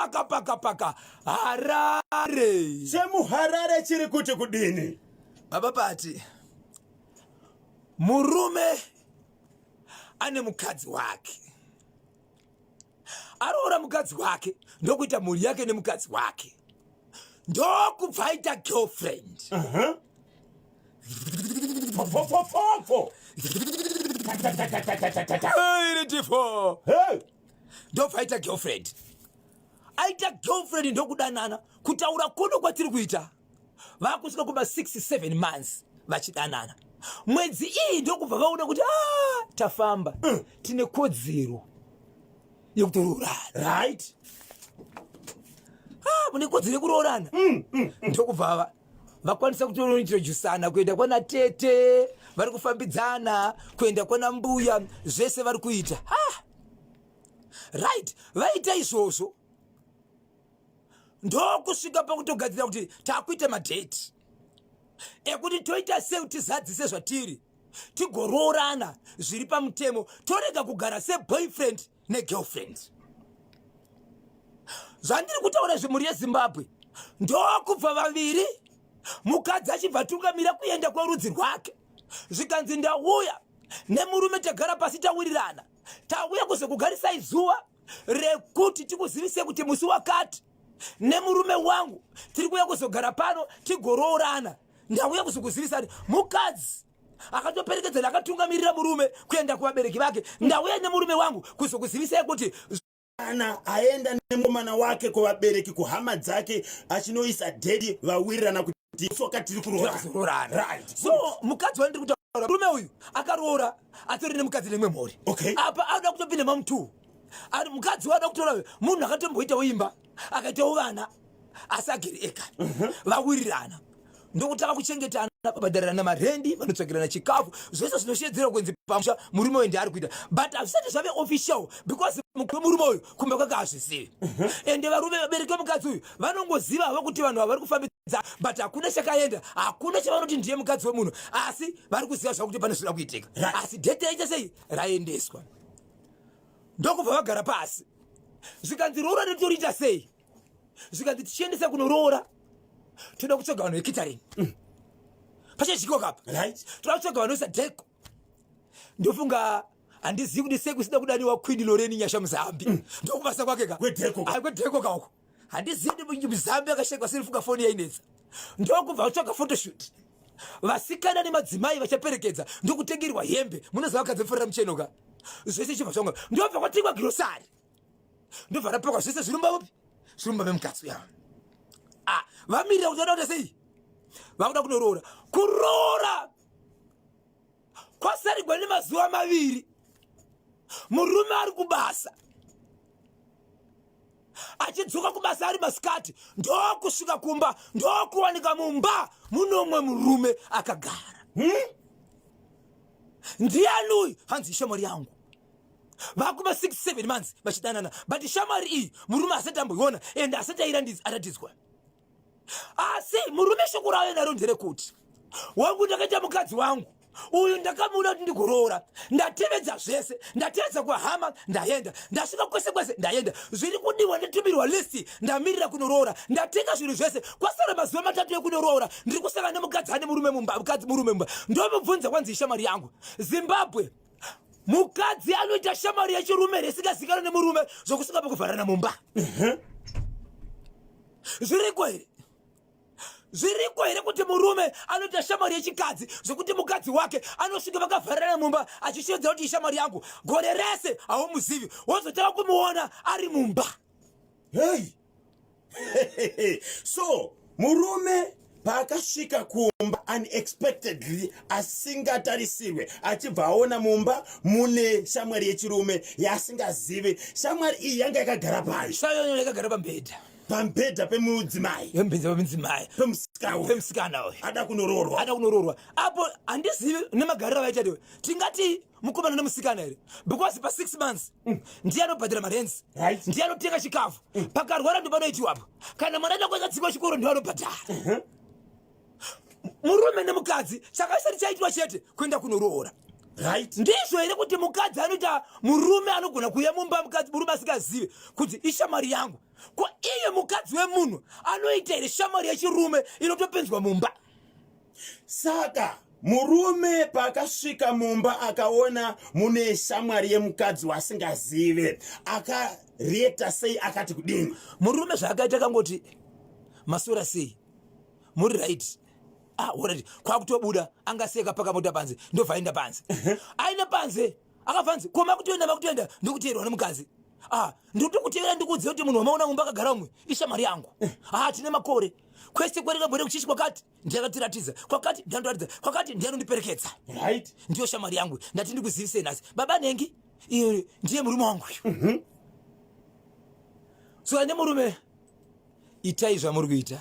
paka paka paka Harare. Chemuharare chiri kuti kudini? Baba Pati, murume ane mukadzi wake, aroora mukadzi wake ndokuita mhuri yake nemukadzi wake, ndokubva aita girlfriend. Pfopfopfopfo. Iritifo. Hey! Ndobva aita girlfriend, aita girlfriend ndokudanana. Kutaura kuno kwatiri kuita, vakusvika kuma 6 7 months vachidanana. Mwedzi iyi ndokubva vaona kuti, ah, tafamba, tine kodzero yekutoroorana. Ah, mune kodzero yekuroorana. Ndokubva vakwanisa kutointroducana kuenda kwana tete, vari kufambidzana kuenda kwana mbuya, zvese vari kuita. Ah! Right, vaita izvozvo ndokusvika pakutogadzira kuti takuita madheti ekuti toita sei kuti tizadzise zvatiri, tigoroorana zviri pamutemo, torega kugara seboyfriend negirlfriend. Zvandiri kutaura zvemhuri yeZimbabwe, ndokubva vaviri, mukadzi achibva tungamira kuenda kwerudzi rwake, zvikanzi, "Ndauya nemurume, tagara pasi, tawirirana, tauya kuzokugarisai zuva rekuti tikuzivisei kuti musi wakati nemurume wangu tiri kuuya kuzogara pano tigoroorana. Ndauya kuzokuzivisani." Mukadzi akatoperekedzana, akatungamirira murume kuenda kuvabereki vake. "Ndauya nemurume wangu kuzokuzivisai kuti Kana aenda nemukomana wake kuvabereki, kuhama dzake, achinoisa date, vawirirana kuti soka tiri kuroorana. Kuroorana. So mukadzi wandiri kutaura, murume uyu akaroora, atori nemukadzi nemwe mhuri. Apa anoda kutopinda mamutu ari mukadzi waada kutora munhu akatomboitawo imba, akaitawo vana, asi agere ega. Vawirirana ndokutanga kuchengetana, babhadharirana marendi, vanotsvagirana chikafu, zvese zvinoshedzera kunzi pamusha murume uyu ndiari kuita, but hazvisati zvave official because murume uyu kumba kwake hazvizivi. Ende varume, vabereki vemukadzi uyu vanongoziva havo kuti vanhu ava vari kufambidza, but hakuna chakaenda, hakuna chavanoti ndiye mukadzi wemunhu, asi vari kuziva zvavo kuti pane zvinoda kuitika. Asi date yaita sei, raendeswa, ndokubva vagara pasi, zvikanzi, "Roora retoriita sei?" Zvikanzi, "Tichiendesa kunoroora toda kutsvaga vanhu vecatering pachachiko kapa. Toda kutsvaga vanoisa decor." Ndofunga handizivi kuti sei kusida kudaniwa Queen Loreni Nyasha Muzambi, ndokubasa kwake ka. Kwedecor. Ai, kwedecor kauko. Handizivi kuti Muzambi akashekwa sei, funga foni yainetsa. Ndokubva vatsvaga photoshoot, vasikana nemadzimai vachaperekedza, ndokutengerwa hembe. Munoziva vakadzi vafarira mucheno ka. Zvese chibva zvanga, ndobva kwatengwa grocery, ndobva rapakwa zvese zvirumba upi, zvirumba memukadzi uya. Ah, vamirira kuti vada kuita sei, vakuda kunoroora. Kuroora kwasarigwa nemazuva 2, murume ari kubasa, achidzoka kubasa ari masikati, ndokusvika kumba, ndokuwanika mumba munomwe murume akagara. Ndiani uyu? Hanzi, "Shamwari yangu." Vakuma 6 7 months vachidanana, but shamwari iyi murume asati amboiona and asati aratidzwa. Asi murume shoko rave naro nderekuti, "Wangu, ndakaita mukadzi wangu uyu, ndakamuda kuti ndigoroora, ndatevedza zvese, ndatevedza kuhama, ndaenda, ndasvika kwese kwese, ndaenda, zviri kudiwa ndatumirwa list, ndamirira kunoroora, ndatenga zvinhu zvese, kwasara mazuva 3 ekunoroora, ndiri kusangana nemukadzi ane murume mumba, mukadzi murume mumba." Ndomubvunza, kwanzi, "Ishamwari yangu." Zimbabwe, mukadzi anoita shamwari yechirume risingazikanwa nemurume zvokusvika pakuvharana mumba, zviriko here? Zviriko here kuti murume anoita shamwari yechikadzi zvokuti mukadzi wake anosvika vakavharana mumba, achishedzera kuti, "Ishamwari yangu"? Gore rese haumuzivi, wozotanga kumuona ari mumba. Hey, so murume paakasvika kumba unexpectedly, asingatarisirwe, achibva aona mumba mune shamwari yechirume yaasingazivi, shamwari iyi yanga yakagara pai? Shamwari yakagara pamubhedha. Pamubhedha pemudzimai? Pamubhedha pemudzimai. Pemusikana uyu. Pemusikana uyu. Ada kunoroorwa. Ada kunoroorwa. Apo handizivi nemagariro avaita, tingati mukomana nemusikana here? Because pa6 months ndiye anobhadhara marents, ndiye anotenga chikafu, pakarwara ndopanoitiwapo, kana mwana ada kuenda chikoro ndiye anobhadhara. Murume nemukadzi chakaisati chaitwa chete kuenda kunoroora. Right. Ndizvo here kuti mukadzi anoita murume anogona kuuya mumba mukadzi murume asingazive kuti ishamwari yangu? Ko iye mukadzi wemunhu anoita here shamwari yechirume inotopinzwa mumba? Saka murume paakasvika mumba akaona mune shamwari yemukadzi waasingazive, akareacta sei? Akati kudini? Murume zvaakaita akangoti maswera sei, muri right? Ah, alright. Kwakutobuda angaseka paka mota panze, ndobva aenda panze. Aenda panze akafanzi ko makutoenda makutoenda ndikuteerwa nemukadzi. Ah, ndikutokutevera ndikuudze kuti munhu wamaona mumba akagara umwe ishamwari yangu. Ah, tine makore kwese kwerikambore kuchichi kwakati ndiye akatiratidza kwakati ndiye anotiratidza kwakati ndiye anondiperekedza. Right. Ndiyo shamwari yangu, ndati ndikuzivisei nhasi baba nhengi iyo ndiye murume wangu uyu. So ane murume itai zvamuri kuita,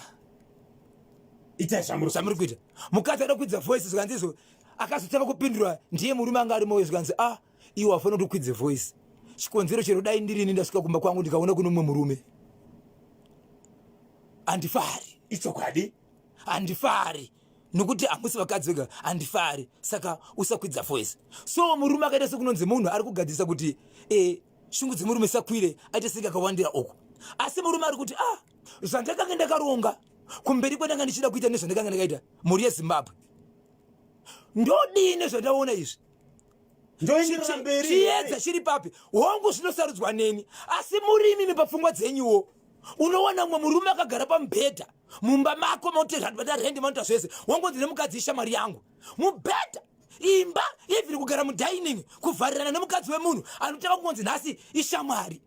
itai zvamuri kuita. Mukadzi ada kukwidza voice zvikanzi izvo akazotanga kupindura ndiye murume anga ari moyo zvikanzi ah, iwe wafanira kuti ukwidze voice. Chikonzero chero dai ndirini ndasvika kumba kwangu ndikaona kune mumwe murume handifari. Ichokwadi, handifari nokuti hamusi vakadzi vega, handifari. Saka usakwidza voice. So murume akaita sekunonzi munhu ari kugadzirisa kuti shungu dzemurume sakwire aite senge akawandira uku, asi murume ari kuti ah, zvandakanga ndakaronga kumberi kwandanga ndichida kuita nezvandakanga ndakaita mhuri yeZimbabwe ndodii nezvandaona izvi? Ndoenderera mberi. Chiedza chiri papi? Hongu, zvinosarudzwa neni, asi murimi mipapfungwa dzenyuwo unowana mumwe murume akagara pamubhedha mumba mako, mautirabata rendi, manoita zvese, wangonzi nemukadzi ishamwari yangu mubhedha imba, even kugara mudining kuvharirana nemukadzi wemunhu anotanga kungonzi nhasi ishamwari.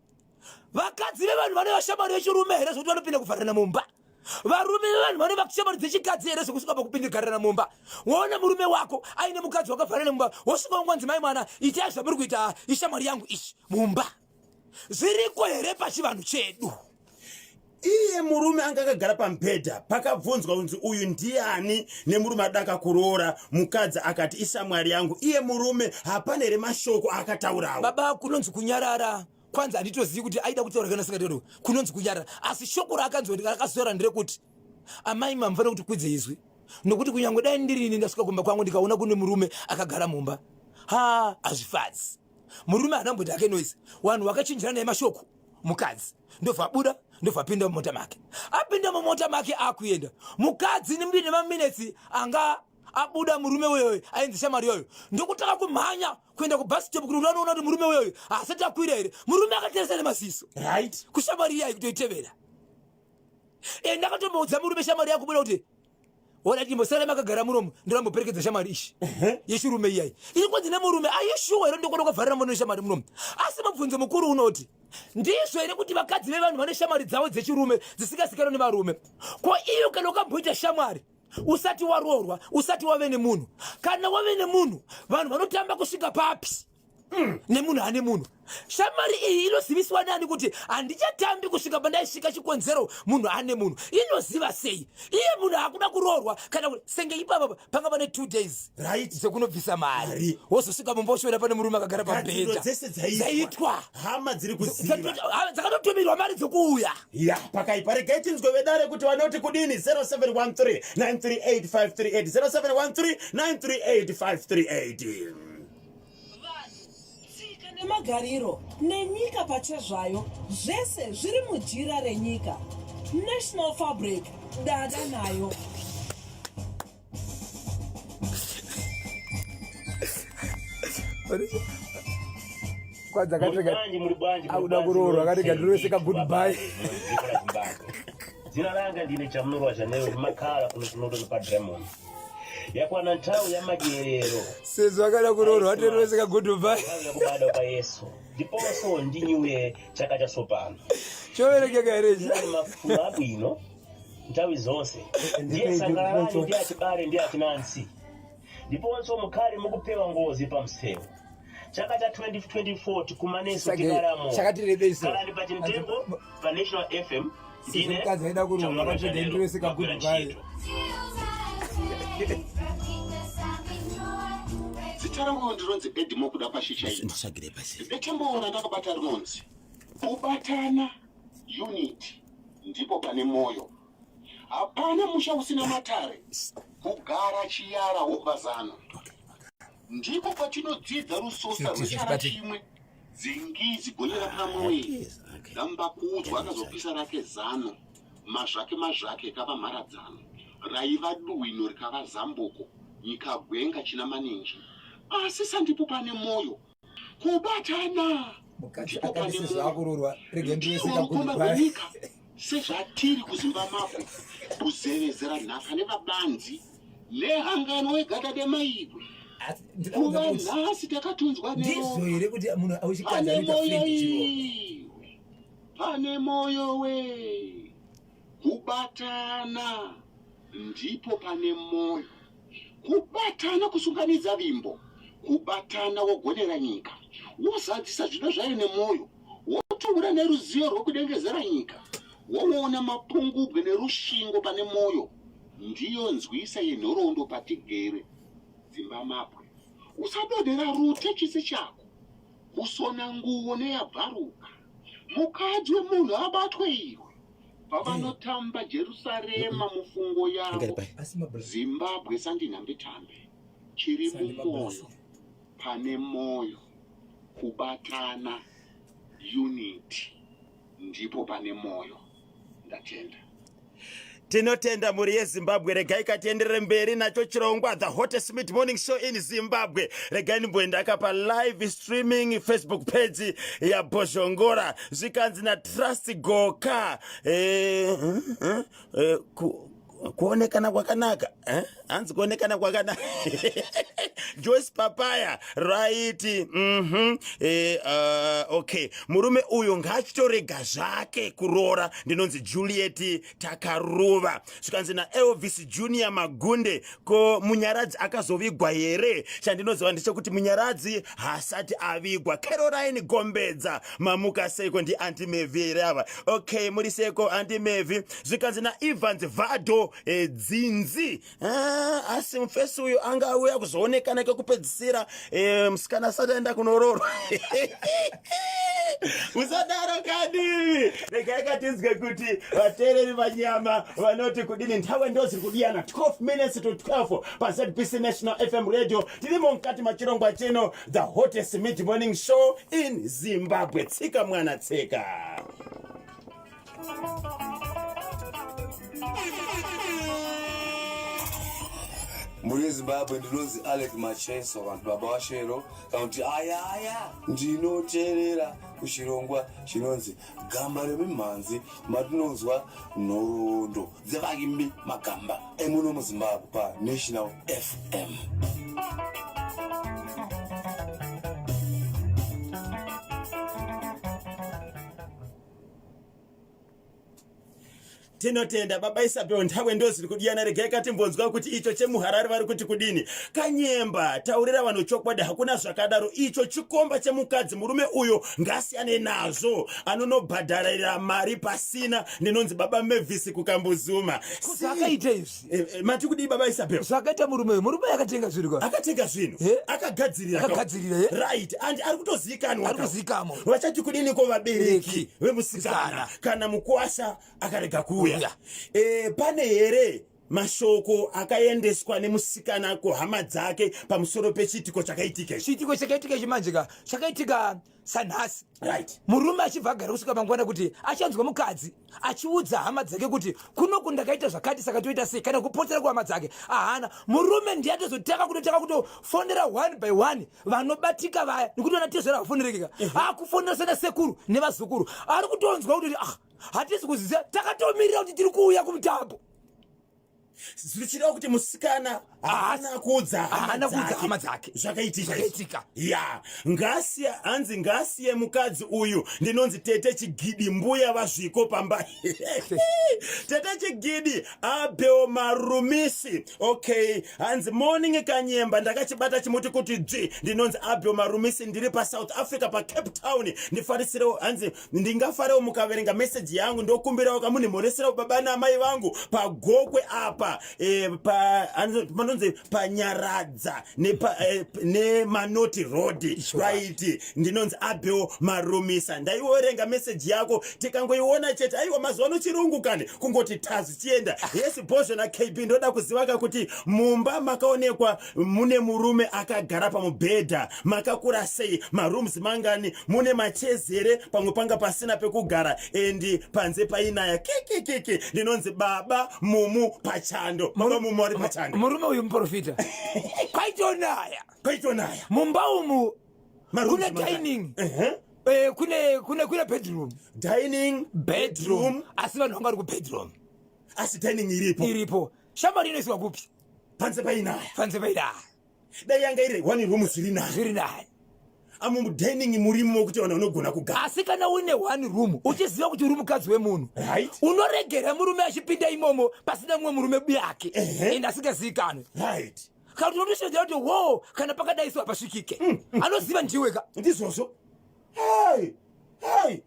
Vakadzi vevanhu vane vashamwari vechirume here zvokuti vanopinda kuvharirana mumba? Varume vevanhu vane vashamwari dzechikadzi here zvokusvika pakupinda mumba? Waona murume wako aine mukadzi wakavharana mumba, wosvika wangonzi mai mwana itai zvamuri kuita, ishamwari yangu ishi mumba. Zviriko here pachivanhu chedu? Iye murume anga akagara pamubhedha, pakabvunzwa kunzi uyu ndiani nemurume adaka kuroora, mukadzi akati ishamwari yangu. Iye murume hapana here mashoko akataurawo? Baba, kunonzi kunyarara kwanzi handitozivi kuti aida kutaura kana asingatauri, kunonzi kunyarara. Asi shoko raakanzwa rakazotaura nderekuti amai mamufanira kuti kwidze izwi, nokuti kunyange dai ndirini ndasvika kumba kwangu ndikaona kune murume akagara mumba, ha, hazvifadzi. Murume haana kumboti hake noise, vanhu vakachinjirana naye mashoko. Mukadzi ndobva abuda, ndobva apinda mumota make. Apinda mumota make akuenda, mukadzi nemaminetsi anga abuda murume uyoyo ainzi shamwari yoyo ndokutanga kumhanya kuenda kubus stop kuti unoona kuti murume uyoyo asati akwira here. Murume akateresa nemaziso right kushamwari iyayi kutoitevera. E, ndakatomboudza murume shamwari yakubuda kuti ona timbosara makagara muromo, ndoramboperekedza shamwari ishi yechirume iyayi iri kwanzi nemurume aishuwa here ndokona ukavharira muno neshamwari munomu. Asi mubvunzo mukuru unoti ndizvo here kuti vakadzi vevanhu vane shamwari dzavo dzechirume dzisingazikanwa nevarume? Ko iyo kana ukamboita shamwari usati waroorwa, usati wave nemunhu, kana wave nemunhu, vanhu vanotamba kusvika papi nemunhu ane munhu? Shamwari iyi inoziviswa nani kuti handichatambi kusvika pandaisvika chikonzero munhu ane munhu? Inoziva sei iye munhu akuda kuroorwa? Kana kuti senge ipapa panga pane 2 days right dzekunobvisa mari, wozosvika mumba uchiona pane murume akagara gadziriro pamubhedha dzese dzaitwa, dzaitwa hama dziri kuziva, dzakatotumirwa mari dzekuuya. Ya, pakaipa. Regai tinzwe vedare kuti vanoti kudini. 0713 938 538, 0713 938 538. Vanhu, tsika nemagariro nenyika pachezvayo, zvese zviri mujira renyika. National Fabric, dada nayo. Kwanza Muri bwanji, muri bwanji, muri akuda bwanji, kuroorwa muri akati gatirovese ka sei, goodbye. Dziko raZimbabwe. Dzina langa ndine Chamunorwa Chanero, ndimakhala kuno kunoto paDremon. Yakwana nthawi ya madyerero. Sezvo akada kuroorwa atirovese ka goodbye. Nthawi yakubadwa kwa Yesu ndiponso ndi New Year, chaka chatsopano. Choverengeka here ichi? Tinali mafuno abwino nthawi zonse, ndiye sangalalani ndi achibale ndi achinansi, ndiponso mukhale mukupewa ngozi pa msewu. Chaka cha 2024 tikumanenso tikalamo. Chakatirebesa. Kalani pa chimtengo pa National FM. Ndine Mukadzi aida kuroorwa Chamunorwa akati Chanelo, ndirovese ka magwira goodbye. ntchito. Zita rangu ndinonzi Edmo Kuda Pashichaita. Nditsvagire pasi. Detembo randakabata rinonzi Kubatana, Unity, ndipo pane mwoyo. Hapana musha usina matare. Kugara chiyara wobva zano. Ndiko kwatinodzidza rusosa rwechara chimwe, dzingizi gonyera pamwe. Dambakudzwa akazopisa rake zano, mazvake mazvake ikava mharadzano. Raiva duhwino rikava zambuko, nyika gwenga china maninji. Asi sandipo pane moyo, kubatana mukadzi ndipo pane akati moyo. sezvaakuroorwa rega Ndiwo ndiwese rukoma rwenyika sezvatiri kuzimba mabwe kuzevezera nhaka nevabanzi nehangano wegada demaibwe kuva nhasi takatunzwa ndizvo here kuti munhu wechikadzi pane anoita moyo friend chirombe iwe pane moyo we kubatana ndipo pane moyo kubatana kusunganidza vimbo kubatana wogonera nyika wozadzisa zvido zvayo nemwoyo wotoura neruzivo rwekudengezera nyika woona mapungubwe nerushingo pane mwoyo ndiyo nzwisa yenhoroondo patigere dzimba mapwe usadonhera rute chisi chako kusona nguwo neyabvaruka mukadzi wemunhu abatwe iwe pavanotamba jerusarema mufungo yavo zimbabwe sandinhambetambe chiri mumwoyo pane mwoyo kubatana unity ndipo pane mwoyo ndatenda Tinotenda mhuri yeZimbabwe, regai katienderere mberi nacho chirongwa the hottest mid morning show in Zimbabwe. Regai ndimboenda pa live streaming Facebook page yaBhozhongora, zvikanzi naTrust Goka eh, eh, eh, ku, kuonekana kwakanaka eh? Hanzi kuonekana kwakanaka. Joyce Papaya right. Eh, okay, murume uyu ngaachitorega zvake kuroora. Ndinonzi Juliet Takaruva. Zvikanzi naElvis Junior Magunde, ko Munyaradzi akazovigwa here? Chandinoziva ndechekuti Munyaradzi haasati avigwa. Caroline Gombedza, mamuka seiko? Ndi Anti Mevi here ava? Okay, muri seiko Anti Mevi? Zvikanzi naEvans Vado eh, Dzinzi. Asi mufesi uyu anga auya kuzoonekana kekupedzisira eh, musikana asati aenda kunoroorwa. Usadaro kani, regai katinzwe kuti vateereri vanyama vanoti kudini. Nthawe ndo ziri kudiyana 12 minutes to 12 paZBC National FM Radio. Tirimo mukati machirongwa chino, the hottest mid morning show in Zimbabwe. Tsika mwana tsika. Mhuri yeZimbabwe, ndinonzi Alec Macheso, vanhu baba vaShero kana kuti ayaya. Ndinoteerera kuchirongwa chinonzi Gamba reMimhanzi, matinonzwa nhoroondo dzevaimbi magamba emuno muZimbabwe paNational FM. Tinotenda baba Isabel. Nthawe ndoziri kudiyana, regai katimbonzwa kuti icho chemuHarare vari kuti kudini. Kanyemba, taurira vanhu chokwadi, hakuna zvakadaro. Icho chikomba chemukadzi, murume uyo ngasiyane nazvo, anonobhadharira mari pasina. Ndinonzi baba Mavis kuKambuzuma. Zvakaita izvi. Mati kudii baba Isabel? Zvakaita murume uyu, murume akatenga zvinhu ka. Akatenga zvinhu, akagadzirira, Akagadzirira, eh. Right, and ari kutozivikanwa. Ari kuzivikanwa. Vachati kudiniko vabereki Bereki. vemusikana kana mukwasha akarega kuuya? Kuuya. Pane here mashoko akaendeswa nemusikana kuhama dzake pamusoro pechiitiko chakaitika ichi? Chiitiko chakaitika ichi manje ka, chakaitika sanhasi. Right. Murume achibva agara kusvika mangwana kuti achanzwa mukadzi achiudza hama dzake kuti kunoku ndakaita zvakati, saka toita sei, kana kupotera kuhama dzake ahana. Murume ndiye atozotanga kutotanga kutofonera one by one vanobatika vaya, nekuti vana tezvara vafonerekeka, akufonera sana sekuru nevazukuru. Ari kutonzwa kuti ah, hatisi kuziziva, takatomirira kuti tiri kuuya kumutambo. Zvichireva kuti musikana haana kuudza Haana kuudza hama dzake. Zvakaitika. Zvakaitika. Ya, ngasiye, hanzi ngasiye mukadzi uyu. Ndinonzi Tete Chigidi, mbuya vazviko pamba. Tete Chigidi, Abel Marumisi. Okay, hanzi morning Kanyemba, ndakachibata chimuti kuti dzvi. Ndinonzi Abel Marumisi, ndiri paSouth Africa paCape Town. Ndifarisirewo, hanzi ndingafarewo mukaverenga meseji yangu. Ndokumbirawo kamunhimhoreserawo baba naamai vangu paGokwe apa, e, pa, hanzi panonzi panyaradza nemanoti eh, road right. Ndinonzi Abel Marumisa. Ndaiwerenga meseji yako tikangoiona chete. Aiwa, mazuva ano chirungu kani, kungoti tazi chienda. Yes, Bhozho naKB, ndoda kuzivaka kuti mumba makaonekwa mune murume akagara pamubhedha makakura sei, marooms mangani, mune machezere, pamwe panga pasina pekugara and panze painaya. Kikikiki, ndinonzi Baba Mumu pachando. Baba Mumu ari pachando. Murume uyu muprofita. Kwaitonaya. Kwaitonaya. Mumba umu kune dining. Eh, kune kune kune bedroom. Dining, bedroom. Asi vanhu vanga vari kubedroom. Asi dining iripo. Iripo. Shamwari inoiswa kupi? Panze painaya. Panze painaya. Dai yanga iri one room zviri nani. Zviri nani. Amo mudining murimo kuti vanhu vanogona kugara. Asi kana une one room uchiziva kuti uri mukadzi wemunhu. Right. Unoregera murume achipinda imomo pasina mumwe murume buyake. Ende asingazivikanwe. Right. Kana kuti unotoshedzera kuti wo kana pakadai so hapasvikike. Anoziva ndiwe ka. Ndizvozvo. Hey. Hey.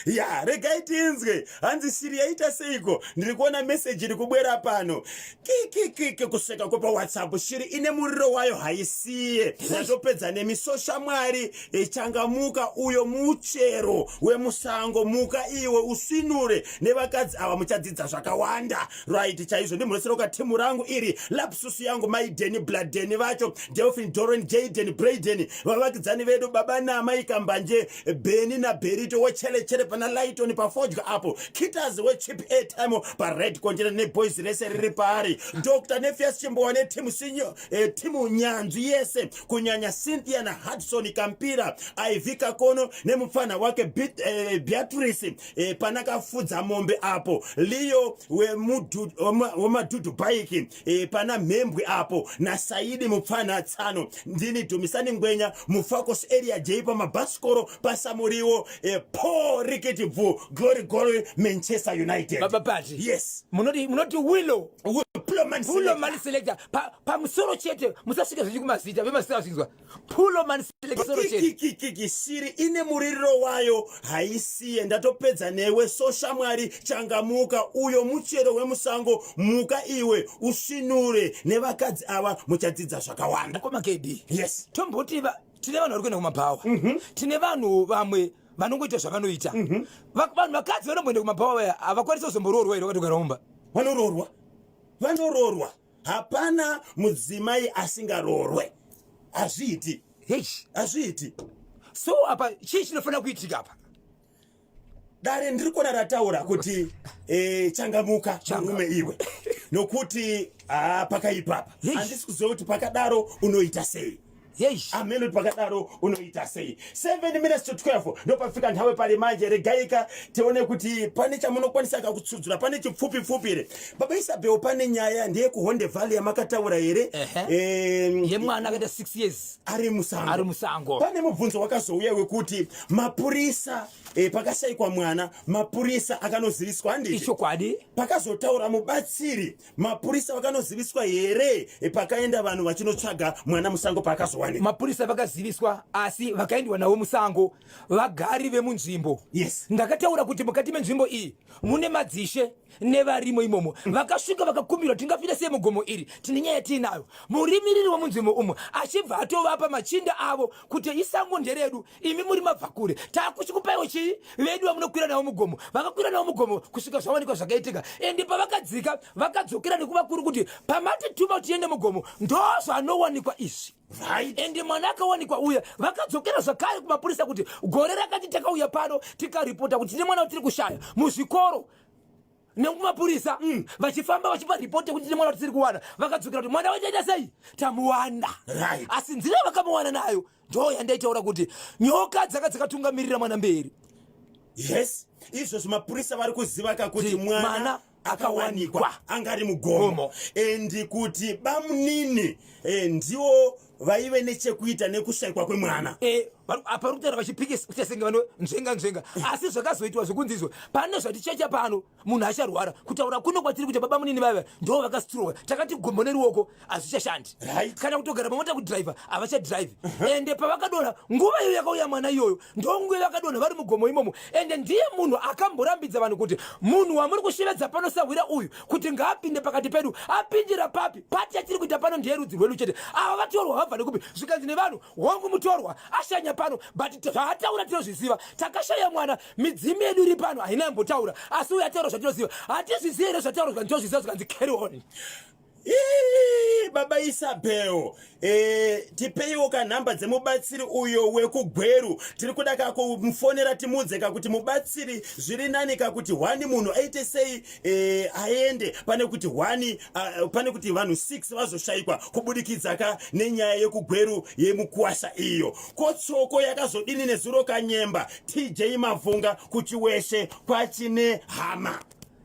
Ya, regai tinzwe. Hanzi shiri yaita seiko? Ndiri kuona meseji iri kubwera pano. Kikikiki, kuseka kwepawhatsapp. Shiri ine muriro wayo haisiye. Ndatopedza nemi. Soshamwari, changamuka, uyo muchero wemusango. Muka iwe usvinure nevakadzi ava, muchadzidza zvakawanda. Right chaizvo. Ndimhureseroka timu rangu iri, lapsusu yangu, Maideni Bladeni vacho, Delphin, Doren, Jaden, Braden, vavakidzani vedu baba naamai Kambanje, Beni naBerito wechelechere pana Lighton pafodya apo, Kitas wechip airtime pared container neboys rese riri paari, Dr Nefias Chimbowa netimu sinyo, timu nyanzvi yese, kunyanya Cynthia naHudson Kampira, Iv Kakono nemupfanha wake Beatrice, pana Kafudza mombe apo, Leo wemadhudhu bhaiki, pana Mhembwe apo, naSaidi mupfanha tsano. Ndini Dhumisani Ngwenya muFacos area J pamabhasikoro paSamuriwo. Po rikiti bvu, glory glory Manchester United. Baba Pati. Yes. Munoti Willow. Puloman. Puloman selector pamusoro chete, musasvika zvenyu kumazita vemazita azvinzwa. Puloman selector chete. Kikikiki, shiri ine muririro wayo haisiye. Ndatopedza newe. So shamwari, changamuka, uyo muchero wemusango. Muka iwe usvinure nevakadzi ava, muchadzidza zvakawanda. Mukoma KB. Yes. Tomboti tine vanhu vari kuenda kumabhawa. Tine vanhu vamwe vanongoita zvavanoita. Vanhu vakadzi vanomboenda kumabhawa vaya havakwanisi kuzomboroorwa here vakatogara mumba? Vanoroorwa, vanoroorwa. Hapana mudzimai asingaroorwe, hazviiti. Heish. Hazviiti. So apa chii chinofanira kuitika apa? Dare ndiri kuona rataura kuti changamuka murume iwe, nokuti pakaipapa. Handisi kuziva kuti pakadaro unoita sei. Amen, kuti pakadaro unoita sei. 7 minutes to 12 ndopafika nthawe pali manje. Regaika tione kuti pane chamunokwanisa kakutsudzura, pane chipfupi pfupi here. Baba Isabel, pane nyaya ndeye kuHonde Valley yamakataura here? Yemwana akaita 6 years. Ari musango. Ari musango. Pane mubvunzo wakazouya wekuti mapurisa, pakashayikwa mwana, mapurisa akanoziviswa, handiti? Ichokwadi. Pakazotaura mubatsiri, mapurisa vakanoziviswa here pakaenda vanhu vachinotsvaga mwana musango paakazowanikwa? Mapurisa vakaziviswa, asi vakaendwa navo musango vagari vemunzvimbo. Ndakataura kuti mukati menzvimbo iyi mune madzishe nevarimo imomo. Vakasvika vakakumbirwa, tingapinda sei mugomo iri, tine nyaya yatiinayo. Murimiriri wemunzvimbo umo achibva atovapa machinda avo kuti isango nderedu, imi muri mabvakure, takuchikupaiwo chii vedu vamunokwira navo mugomo. Vakakwira navo mugomo kusvika zvawanikwa zvakaitika. Ende pavakadzika vakadzokera nekuvakuru kuti pamatituma kuti tiende mugomo ndozvanowanikwa izvi. Ende mwana akawanikwa uya, vakadzokera zvakare kumapurisa kuti gore rakati takauya pano tikaripota kuti tine mwana watiri kushaya muzvikoro nekumapurisa. Vachifamba vachipa ripoti yekuti tine mwana watisiri kuwana, vakadzokera kuti mwana wachaita sei, tamuwana. Asi nzira yavakamuwana nayo ndo yandaitaura kuti nyoka dzaka dzakatungamirira mwana mberi. Yes, izvozvo mapurisa vari kuziva kakuti Kuti mwana mwana akawanikwa akawanikwa anga ari mugomo. Gomo. And kuti bamunini ndiwo vaive nechekuita nekushayikwa kwemwana. Apa vari kutaura vachipikisa kuita senge vano nzvenga nzvenga, asi zvakazoitwa zvekunzi izvo pane zvatichecha pano munhu acharwara. Kutaura kuno kwatiri kuti baba munini vaiva ndo vakastroka, takati gombo neruoko hazvichashandi. Kana kutogara pamota kudhiraivha havachadhiraivhi. Ende pavakadonha nguva iyo yakauya mwana iyoyo ndo nguva yakadonha vari mugomo imomo. Ende ndiye munhu akamborambidza vanhu kuti munhu wamuri kushevedza pano. sahwira uyu kuti ngaapinde pakati pedu. Apindira papi? Pati yatiri kuita pano ndeyerudzi rwedu chete. Ava vatorwa vabva nekupi? Zvikanzi nevanhu, hongu mutorwa ashanya pano, but zvaataura tinozviziva. Takashaya mwana, midzimu yedu iri pano haina yambotaura, asi uyu ataura zvatinoziva. Hatizvizivi here zvataura? Zvikanzi tozviziva. Zvikanzi carry on. Ii, baba Isabel, e, tipeiwo kanhamba dzemubatsiri uyo wekuGweru. Tiri kuda kakumufonera timuudze kakuti mubatsiri zviri nani kakuti hwani munhu aite sei, e, aende pane kuti hwani, pane kuti vanhu 6 vazoshayikwa kubudikidza ka nenyaya yekuGweru yemukuwasha iyo. Kotsoko yakazodini nezuro kanyemba TJ Mavhunga kuChiweshe kwachine hama?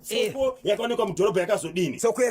Tsoko yakaonekwa mudhorobha yakazodini? Tsoko.